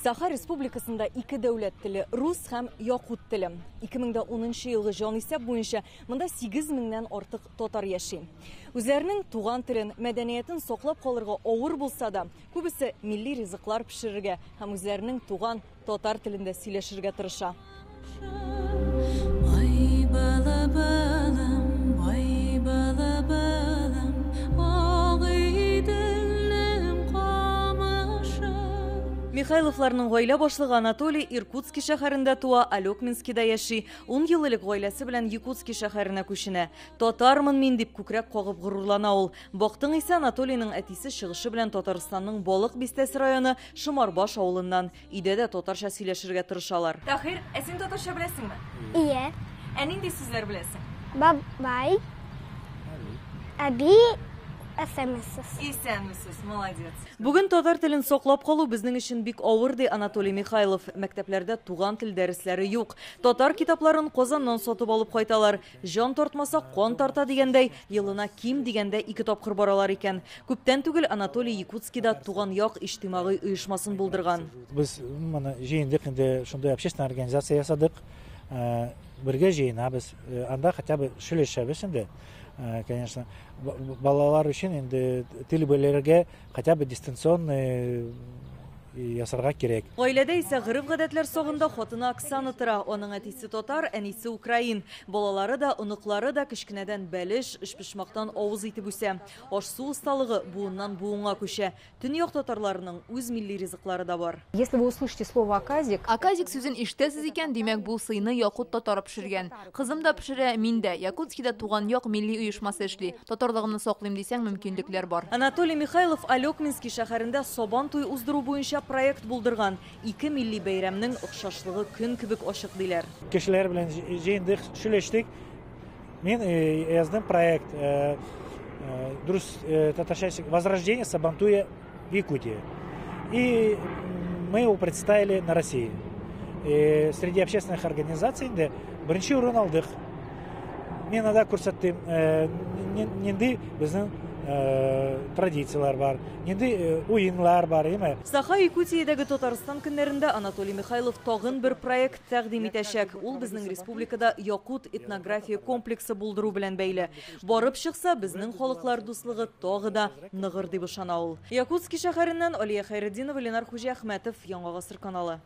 Саха Республикасында ике дәүләт теле – рус һәм якут теле. 2010 елгы җанисәп буенча монда 8 меңнән артык татар яши. Үзләренең туган телен, мәдәниятен саклап калырга авыр булса да, күбесе милли ризыклар пешерергә һәм үзләренең туган татар телендә сөйләшергә тырыша. Ай бала балам, ай бала балам, Агыйделнең камышы. Михайловларның гаилә башлыгы Анатолий Иркутски шәһәрендә туа, Олекминскида яши. 10 ел элек гаиләсе белән Якутски шәһәренә күченә. Татармын мин дип күкрәк кагып горурлана ул. Бактың исә, Анатолийның әтисе чыгышы белән Татарстанның Балык Бистәсе районы Шомарбаш авылыннан. Өйдә дә татарча сөйләшергә тырышалар. Таһир, ә син татарча беләсеңме? Ие. Ә нинди сүзләр беләсең? Бабай. Әби. Исәнмесез. Исәнмесез, молодец. Бүген татар телен саклап калу безнең өчен бик авыр, ди Анатолий Михайлов. Мәктәпләрдә туган тел дәресләре юк. Татар китапларын Казаннан сатып алып кайталар. Җан тартмаса, кан тарта дигәндәй, елына ким дигәндә ике тапкыр баралар икән. Күптән түгел Анатолий Якутскида Туган як иҗтимагый оешмасын булдырган. Без моны җыендык инде, шундай общественная организация ясадык. Бергә җыенабыз. Анда хотя бы сөйләшәбез инде. Конечно, балалар өчен инде тел белергә хотя бы дистанционный ясарга кирәк. Гаиләдә исә гореф-гадәтләр сагында хатыны Оксана тора. Аның әтисе татар, әнисе украин. Балалары да, оныклары да кечкенәдән бәлеш, өчпочмактан авыз итеп үсә. Аш-су осталыгы буыннан буынга күчә. Төньяк татарларының үз милли ризыклары да бар. Если вы услышите слово «оказик», Оказик сүзен ишетәсез икән, димәк, бу сыйны якут татары пешергән. Кызым да пешерә, мин дә. Якутскида Туган як милли оешмасы эшли. Татарлыгымны саклыйм дисәң, мөмкинлекләр бар. Анатолий Михайлов Олекминский шәһәрендә Сабан туй уздыру буенча проект булдырган. Ике милли бәйрәмнең охшашлыгы көн кебек ачык, диләр. Кешеләр белән җыендык, сөйләштек. Мин яздым проект, дөрес татарча «Возрождение Сабантуя в Якутии». И мы его представили на России. И среди общественных организаций инде беренче урын алдык. Мин анда күрсәттем, нинди безнең традицияләр бар, нинди уеннар бар, әйме? Саха Якутиядәге Татарстан көннәрендә Анатолий Михайлов тагын бер проект тәкъдим итәчәк. Ул безнең республикада якут этнография комплексы булдыру белән бәйле. Барып чыкса, безнең халыклар дуслыгы тагы да ныгыр дип ышана ул. Якутский шәһәреннән Алия Хәйретдинова, Ленар Хуҗиәхмәтов, Яңа Гасыр каналы.